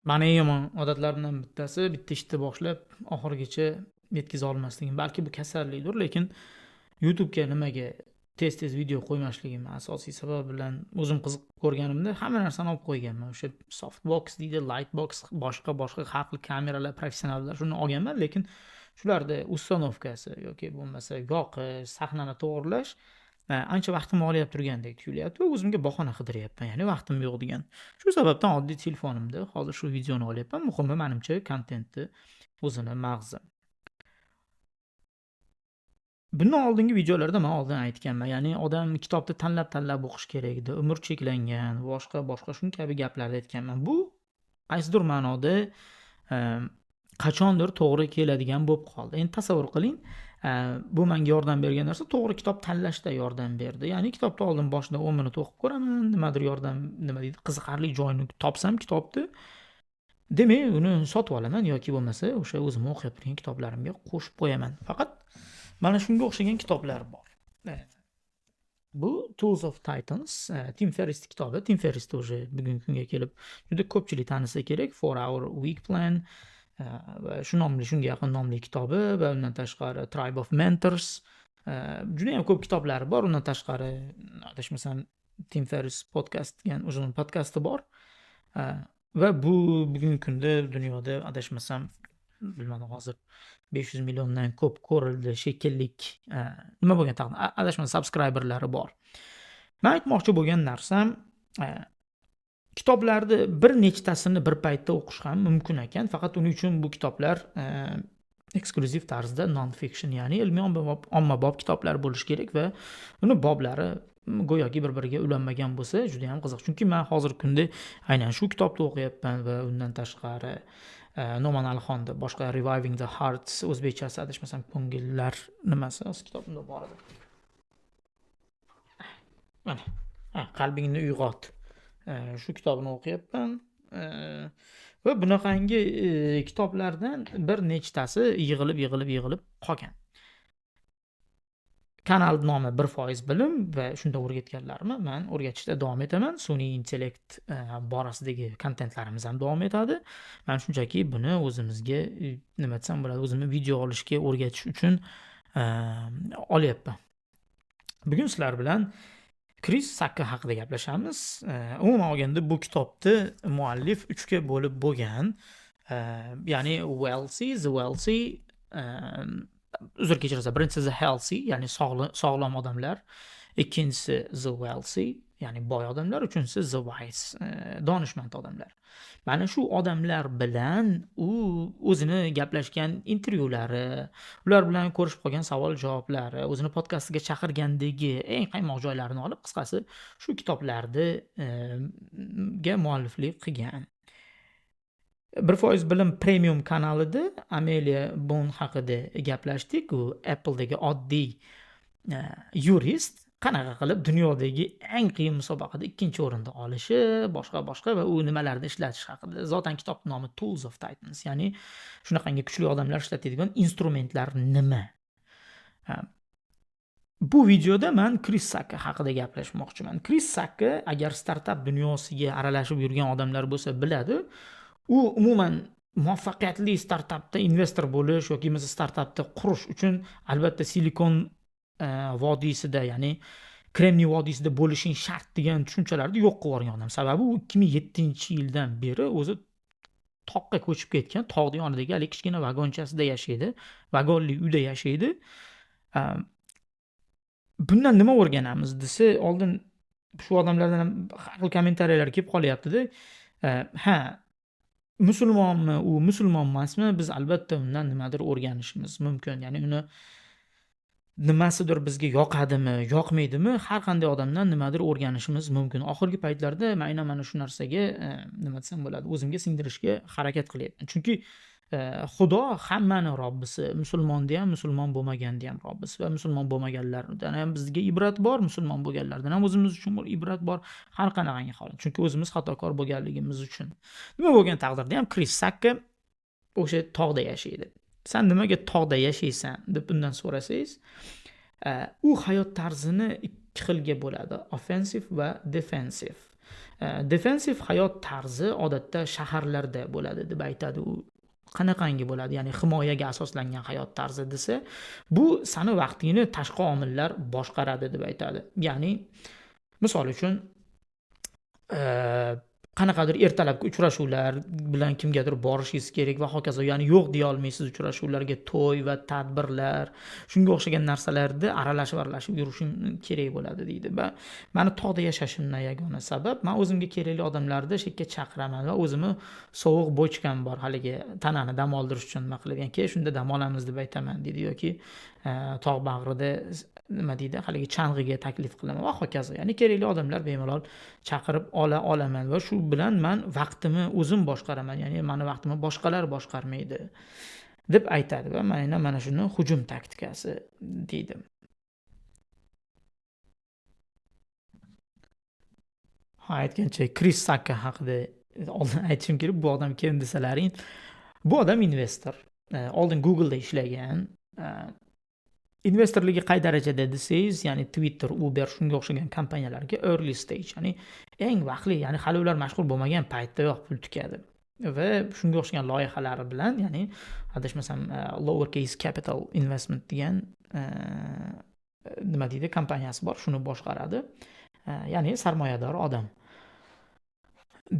Mani eng yomon odatlarimdan bittasi bitta ishni boshlab oxirigacha yetkaza olmasligim. Balki bu kasallikdir, lekin YouTube'ga nimaga tez-tez video qo'ymasligim asosiy sababi bilan o'zim qiziqib ko'rganimda hamma narsani olib qo'yganman. O'sha softbox deydi, lightbox, boshqa boshqa har xil kameralar, professionallar, shuni olganman, lekin shularni установка si yoki bo'lmasa yoqish, sahnani to'g'irlash ancha vaqtimni olyapti turgandek tuyulyapti va o'zimga bahona qidiryapman, ya'ni vaqtim yo'q degan. Shu sababdan oddiy telefonimda hozir shu videoni olyapman. Muhimi, manimcha, kontentni o'zini mag'zi. Bundan oldingi videolarda man oldin aytganman, ya'ni odam kitobni tanlab-tanlab o'qish kerak edi, umr cheklangan, boshqa boshqa shu kabi gaplarni aytganman. Bu qaysidir ma'noda qachondir to'g'ri keladigan bo'lib qoldi. Endi tasavvur qiling, bu menga yordam bergan narsa to'g'ri kitob tanlashda yordam berdi. Ya'ni kitobni oldin boshida 10 minut o'qib ko'raman, nimadir yordam, nima deydi, qiziqarli joyini topsam kitobni, demak, uni sotib olaman yoki bo'lmasa o'sha o'zim o'qib turgan kitoblarimga qo'shib qo'yaman. Faqat mana shunga o'xshagan kitoblar bor. Bu Tools of Titans, Tim Ferriss kitobi. Tim Ferriss уже bugungi kunga kelib juda ko'pchilik tanisa kerak. 4 Hour Week Plan va shu nomli, shunga yaqin nomli kitobi va undan tashqari Tribe of Mentors, juda ham ko'p kitoblari bor. Undan tashqari, adashmasam, Tim Ferriss podcast degan o'zini podkasti bor. Va bu bugungi kunda dunyoda, adashmasam, bilmadim, hozir 500 milliondan ko'p ko'rildi shekillik, nima bo'lgan taqdirda, adashmasam, subscriberlari bor. Man aytmoqchi bo'lgan narsam, kitoblarni bir nechtasini bir paytda o'qish ham mumkin ekan, faqat uning uchun bu kitoblar eksklyuziv tarzda non fiction, ya'ni ilmiy ommabop kitoblar bo'lishi kerak va uni boblari go'yoki bir biriga ulanmagan bo'lsa, juda yam qiziq. Chunki man hozirgi kunda aynan shu kitobni o'qiyapman va undan tashqari Noman Alixonni boshqa Reviving the Hearts, o'zbekchasi, adashmasam, ko'ngillar nimasi, hozir kitobimda bor edi, mana, ha, qalbingni uyg'ot, shu kitobini o'qiyapman va bunaqangi kitoblardan bir nechtasi yig'ilib, yig'ilib, yig'ilib qolgan. Kanal nomi 1% bilim va shunda o'rgatganlarimni man o'rgatishda davom etaman. Sun'iy intellekt borasidagi kontentlarimiz ham davom etadi. Man shunchaki buni o'zimizga, nima desam bo'ladi, o'zimni video olishga o'rgatish uchun olyapman. Bugun sizlar bilan Kris Sakka haqida gaplashamiz. Umuman olganda, bu kitobni muallif uchga bo'lib bo'lgan, ya'ni wealthy, the wealthy, uzr, kechirasiz, birinchisi the healthy, ya'ni sog'lom odamlar, ikkinchisi the wealthy, ya'ni boy odamlar, uchinchisi the wise, donishmand odamlar. Mana shu odamlar bilan u o'zini gaplashgan intervyulari, ular bilan ko'rishib qolgan savol javoblari, o'zini podkastiga chaqirgandagi eng qaymoq joylarini olib, qisqasi, shu kitoblarni ga mualliflik qilgan. 1% bilim premium kanalida Amelia Bon haqida gaplashdik. U Appledagi oddiy yurist qanaqa qilib dunyodagi eng qiyin musobaqada ikkinchi o'rinda olishi, boshqa boshqa va u nimalarni ishlatish haqida. Zotan kitobni nomi Tools of Titans, ya'ni shunaqangi kuchli odamlar ishlatadigan instrumentlar nima. Bu videoda man Kris Sakka haqida gaplashmoqchiman. Kris Sakka, agar startap dunyosiga aralashib yurgan odamlar bo'lsa, biladi. U umuman muvaffaqiyatli startapda investor bo'lish yoki bo'lmasa startapni qurish uchun albatta Silikon vodiysida, ya'ni Kremniy vodiysida bo'lishing shart degan tushunchalarni yo'q qilib yuborgan odam. Sababi u 2007-yildan beri o'zi toqqa ko'chib ketgan, tog'ni yonidagi haligi kichkina vagonchasida yashaydi, vagonli uyda yashaydi. Bundan nima o'rganamiz desa, oldin shu odamlardan ham har xil kommentariyalar kelib qolyaptida. Ha, musulmonmi u, musulmon emasmi, biz albatta undan nimadir o'rganishimiz mumkin. Ya'ni uni nimasidir bizga yoqadimi, yoqmaydimi, har qanday odamdan nimadir o'rganishimiz mumkin. Oxirgi paytlarda man aynan mana shu narsaga, nima desam bo'ladi, o'zimga singdirishga harakat qilyapman. Chunki Xudo hammani robbisi, musulmonni ham, musulmon bo'lmaganni ham robbisi va musulmon bo'lmaganlardan ham bizga ibrat bor, musulmon bo'lganlardan ham o'zimiz uchun ibrat bor, har qanaqangi holat. Chunki o'zimiz xatokor bo'lganligimiz uchun. Nima bo'lgan taqdirda ham Kris Sakka o'sha tog'da yashaydi. San nimaga tog'da yashaysan deb undan so'rasangiz, u hayot tarzini ikki xilga bo'ladi: offensive va defensive. Defensiv hayot tarzi odatda shaharlarda bo'ladi deb aytadi u. Qanaqangi bo'ladi? Ya'ni himoyaga asoslangan hayot tarzi desa, bu sani vaqtingni tashqi omillar boshqaradi deb aytadi. Ya'ni misol uchun qanaqadir ertalabki uchrashuvlar bilan kimgadir borishingiz kerak va hokazo, ya'ni yo'q deya olmaysiz uchrashuvlarga, to'y va tadbirlar, shunga o'xshagan narsalarda aralashib yurishim kerak bo'ladi deydi. Va mani tog'da yashashimdan yagona sabab, men o'zimga kerakli odamlarni shu yerga chaqiraman va o'zimni sovuq bochkam bor, haligi tanani dam oldirish uchun nima qiladigan, keyin shunda dam olamiz deb aytaman deydi, yoki tog' bag'rida nima deydi, haligi chang'iga taklif qilaman va hokazo. Ya'ni kerakli odamlar bemalol chaqirib ola olaman va shu bilan men vaqtimni o'zim boshqaraman, ya'ni meni vaqtimni boshqalar boshqarmaydi deb aytadi va mana shuni hujum taktikasi deydi. Ha, aytgancha Kris Sacca haqida oldin aytishim kerak. Bu odam kim desalaring, bu odam investor. Oldin Google'da ishlagan. Investorligi qay darajada desangiz, ya'ni Twitter, Uber shunga o'xshagan kompaniyalarga early stage, ya'ni eng vaqtli, ya'ni hali ular mashhur bo'lmagan paytdayoq pul tikadi va shunga o'xshagan loyihalari bilan, ya'ni adashmasam Lowercase Capital Investment degan nima deydi, kompaniyasi bor, shuni boshqaradi. Ya'ni sarmoyador odam.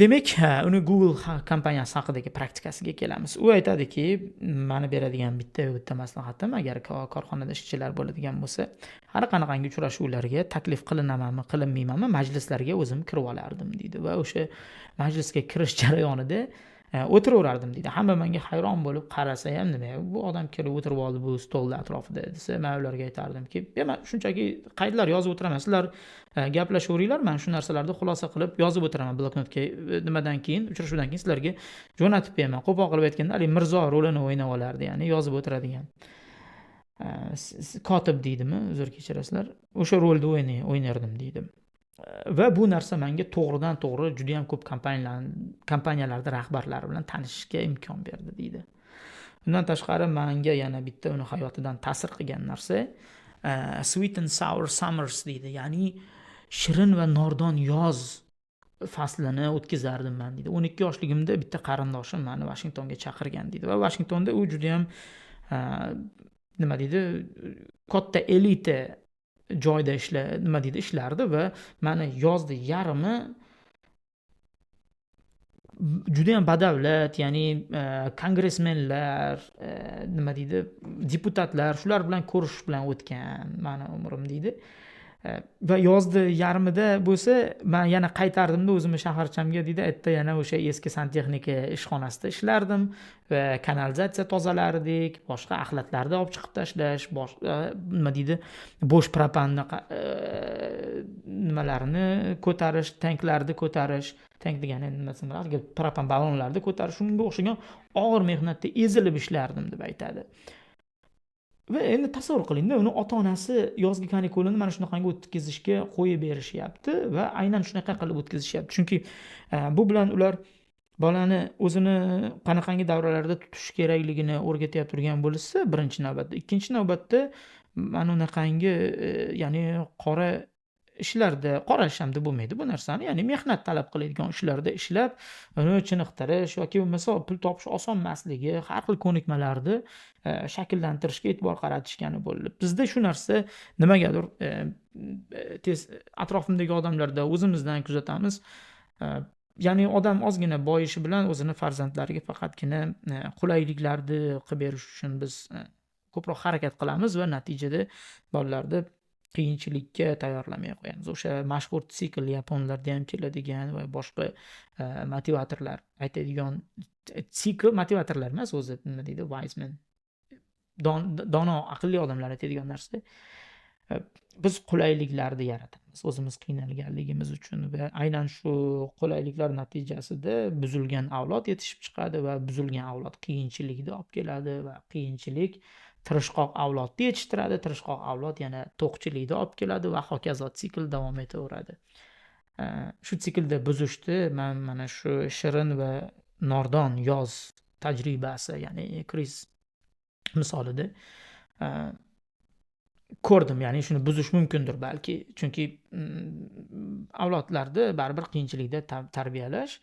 Demak, uni Google kompaniyasi haqidagi praktikasiga kelamiz. U aytadiki, meni beradigan bitta maslahatim, agar korxonada ishchilar bo'ladigan bo'lsa, har qanaqangi uchrashuvlarga taklif qilinamanmi, qilinmaymanmi, majlislarga o'zim kirib olardim deydi va o'sha majlisga kirish jarayonida o'tiraverardim deydi. Hamma menga hayron bo'lib qarasa ham, nima bu odam kelib o'tirib oldi bu stolni atrofida desa, men ularga aytardimki, men shunchaki qaydlar yozib o'tiraman, sizlar gaplashaveringlar, men shu narsalarni xulosa qilib yozib o'tiraman bloknotga, nimadan keyin, uchrashuvdan keyin sizlarga jo'natib beraman. Qo'pol qilib aytganda, Ali Mirzo rolini o'ynab olardi, ya'ni yozib o'tiradigan. Kotib deydimi, uzr kechirasizlar, o'sha rolni o'ynardim deydi. Va bu narsa menga to'g'ridan to'g'ri juda ham ko'p kompaniyalarda rahbarlari bilan tanishishga imkon berdi deydi. Undan tashqari menga yana bitta uni hayotidan ta'sir qilgan narsa, sweet and sour summers deydi, ya'ni shirin va nordon yoz faslini o'tkazardim men deydi. 12 yoshligimda bitta qarindoshim meni Washingtonga chaqirgan deydi va Washingtonda u juda ham, nima deydi, katta elita joyda nima deydi, ishlardi va meni yozni yarmi juda ham badavlat, ya'ni kongressmenlar, nima deydi, deputatlar, shular bilan ko'rishish bilan o'tgan meni umrim deydi. Va yozni yarmida bo'lsa, men yana qaytardimda o'zimni shaharchamga deydi, erta yana o'sha eski santexnika ishxonasida ishlardim va kanalizatsiya tozalardik, boshqa axlatlarni olib chiqib tashlash, boshqa nima deydi, bo'sh propanni nimalarini ko'tarish, tanklarni ko'tarish, tank degani nima desam bo'ladi, propan ballonlarni ko'tarish, shunga o'xshagan og'ir mehnatda ezilib ishlardim deb aytadi. Va endi tasavvur qilingda, uni ota-onasi yozgi kanikulini mana shunaqangi o'tkazishga qo'yib berishyapti va aynan shunaqa qilib o'tkazishyapti. Chunki bu bilan ular bolani o'zini qanaqangi davralarda tutish kerakligini o'rgatyapti turgan bo'lsa, birinchi navbatda, ikkinchi navbatda mana unaqangi, ya'ni qora ishlarda, qora ish ham deb bo'lmaydi bu narsani, ya'ni mehnat talab qiladigan ishlarda ishlab, uni chiniqtirish yoki bo'lmasa pul topish oson emasligi, har xil ko'nikmalarni shakllantirishga e'tibor qaratishgani bo'ldi. Bizda shu narsa nimagadir tez atrofimdagi odamlarda o'zimizdan kuzatamiz. Ya'ni odam ozgina boyishi bilan o'zini farzandlariga faqatgina qulayliklarni qilib berish uchun biz ko'proq harakat qilamiz va natijada bolalarni qiyinchilikka tayyorlamay qo'yamiz. O'sha mashhur sikl yaponlarda ham keladigan va boshqa motivatorlar aytadigan sikl, motivatorlar emas o'zi, nima deydi, wise men, dono, aqlli odamlar aytadigan narsa. Biz qulayliklarni yaratamiz o'zimiz qiynalganligimiz uchun va aynan shu qulayliklar natijasida buzilgan avlod yetishib chiqadi va buzilgan avlod qiyinchilikni olib keladi va qiyinchilik tirishqoq avlodni yetishtiradi, tirishqoq avlod yana to'qchilikni olib keladi va hokazo sikl davom etaveradi. Shu siklda buzishdi men mana shu shirin va nordon yoz tajribasi, ya'ni Kris misolida ko'rdim, ya'ni shuni buzish mumkindir balki, chunki avlodlarni baribir qiyinchilikda tarbiyalash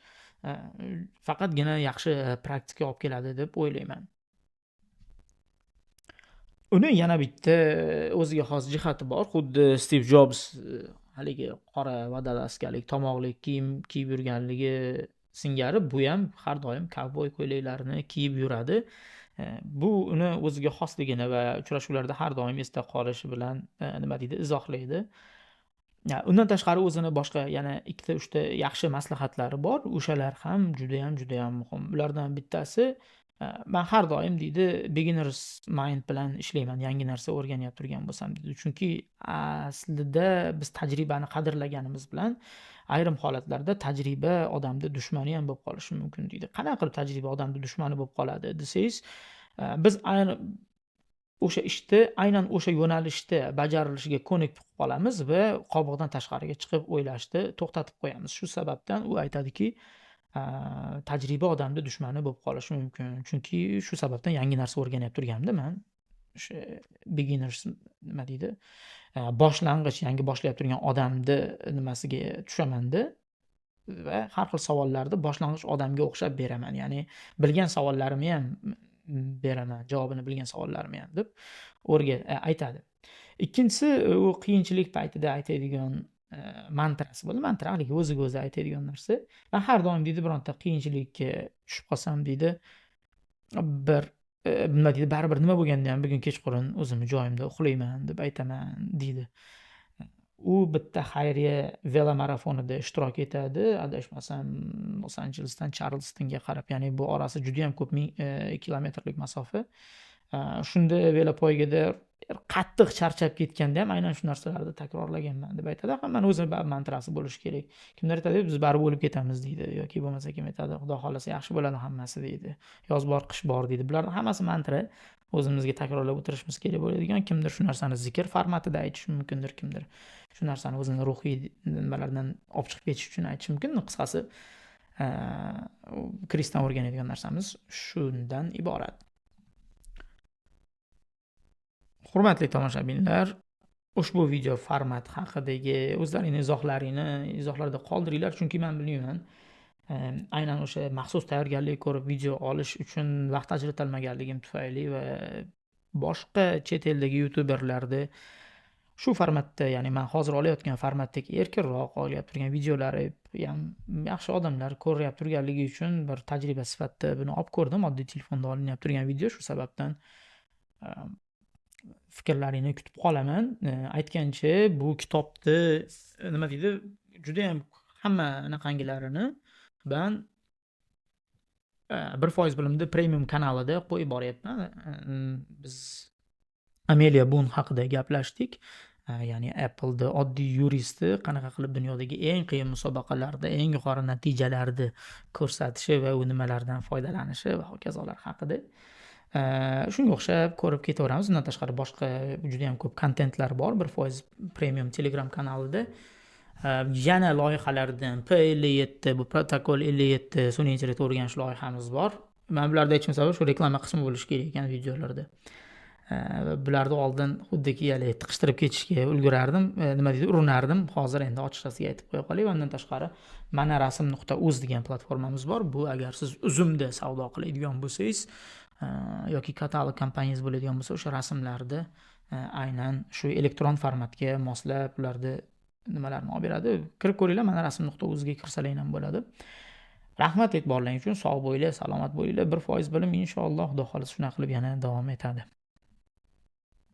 faqatgina yaxshi praktika olib keladi deb o'ylayman. Uni yana bitta o'ziga xos jihati bor, xuddi Stiv Jobs haligi qora vodolazkalik tomoqli kiyim kiyib yurganligi singari bu ham har doim kovboy ko'ylaklarini kiyib yuradi. Bu uni o'ziga xosligini va uchrashuvlarda har doim esda qolishi bilan nima deydi, izohlaydi. Undan tashqari o'zini boshqa yana ikkita uchta yaxshi maslahatlari bor. O'shalar ham judayam judayam muhim. Ulardan bittasi, man har doim deydi, beginner's mind bilan ishlayman, yangi narsa o'rganyapti turgan bo'lsam deydi. Chunki aslida biz tajribani qadrlaganimiz bilan ayrim holatlarda tajriba odamni dushmani ham bo'lib qolishi mumkin deydi. Qanaqa qilib tajriba odamni dushmani bo'lib qoladi desangiz, biz ayrim o'sha ishni aynan o'sha yo'nalishda bajarilishiga ko'nikib qolamiz va qobig'idan tashqariga chiqib o'ylashni to'xtatib qo'yamiz. Shu sababdan u aytadiki, tajriba odamni dushmani bo'lib qolishi mumkin. Chunki shu sababdan yangi narsa o'rganyapti turganimda man o'sha beginners nima deydi, boshlang'ich, yangi boshlayapti turgan odamni nimasiga tushamanda va har xil savollarni boshlang'ich odamga o'xshab beraman. Ya'ni bilgan savollarimni ham beraman, javobini bilgan savollarimni ham deb aytadi. Ikkinchisi, u qiyinchilik paytida aytadigan mantrasi bo'ldi. Mantra haligi o'ziga o'zi aytadigan narsa. Man har doim deydi, bironta qiyinchilikka tushib qolsam deydi, bir nima deydi, baribir nima bo'lganda ham bugun kechqurun o'zimni joyimda uxlayman deb aytaman deydi. U bitta xayriya velomarafonida ishtirok etadi. Adashmasam Los Anjelesdan Charlstonga qarab, ya'ni bu orasi juda ham ko'p ming kilometrlik masofa. Shunda velopoygada qattiq charchab ketganda ham aynan shu narsalarni takrorlaganman deb aytadi. Hammani o'zini mantrasi bo'lishi kerak. Kimdir aytadi, biz baribir o'lib ketamiz deydi, yoki bo'lmasa kim aytadi, Xudo xohlasa yaxshi bo'ladi hammasi deydi. Yoz bor, qish bor deydi. Bularning hammasi mantra. O'zimizga takrorlab o'tirishimiz kerak bo'ladigan. Kimdir shu narsani zikr formatida aytishi mumkindir, kimdir shu narsani o'zini ruhiy nimalardan olib chiqib ketish uchun aytishi mumkin. Qisqasi, Krisdan o'rganadigan narsamiz shundan iborat. Hurmatli tomoshabinlar, ushbu video format haqidagi o'zlaringning izohlaringni izohlarda qoldiringlar, chunki men bilmayman, aynan o'sha maxsus tayyorgarlik ko'rib video olish uchun vaqt ajratolmaganligim tufayli va boshqa chet eldagi youtuberlarda shu formatda, ya'ni men hozir olayotgan formatdagi erkinroq olyapti turgan videolari ham yaxshi odamlar ko'ryapti turganligi uchun bir tajriba sifatida buni olib ko'rdim. Oddiy telefonda olinyapti turgan video, shu sababdan fikrlaringni kutib qolaman. Aytgancha, bu kitobni nima deydi, juda ham hamma anaqangilarini ben 1% bilimni premium kanalida qo'yib boryapman. Biz Amelia Bun haqida gaplashdik. Ya'ni Apple'da oddiy yuristi qanaqa qilib dunyodagi eng qiyin musobaqalarda eng yuqori natijalarni ko'rsatishi va u nimalardan foydalanishi va hokazolar haqida. Shunga o'xshab ko'rib ketaveramiz. Undan tashqari boshqa juda ham ko'p kontentlar bor 1% premium Telegram kanalida. Yana loyihalardan P57, bu protokol 57 sun'iy intellekt o'rganish loyihamiz bor. Men bularda aytishim sababi shu reklama qismi bo'lishi kerak ekan videolarda. Bularni oldin xuddiki hali tiqishtirib ketishga ulgurardim, nima deydi, urinardim. Hozir endi ochiqchasiga aytib qo'ya qolay. Undan tashqari mana rasm.uz degan platformamiz bor. Bu agar siz Uzumda savdo qiladigan bo'lsangiz, yoki katalog kompaniyangiz bo'ladigan bo'lsa, o'sha rasmlarni aynan shu elektron formatga moslab ularni nimalarni olib beradi. Kirib ko'ringlar, mana rasm.uz ga kirsalar ham bo'ladi. Rahmat e'tiborlaring uchun, sog' bo'linglar, salomat bo'linglar. 1% bilim inshaalloh, Xudo xohlasa shunaqa qilib yana davom etadi.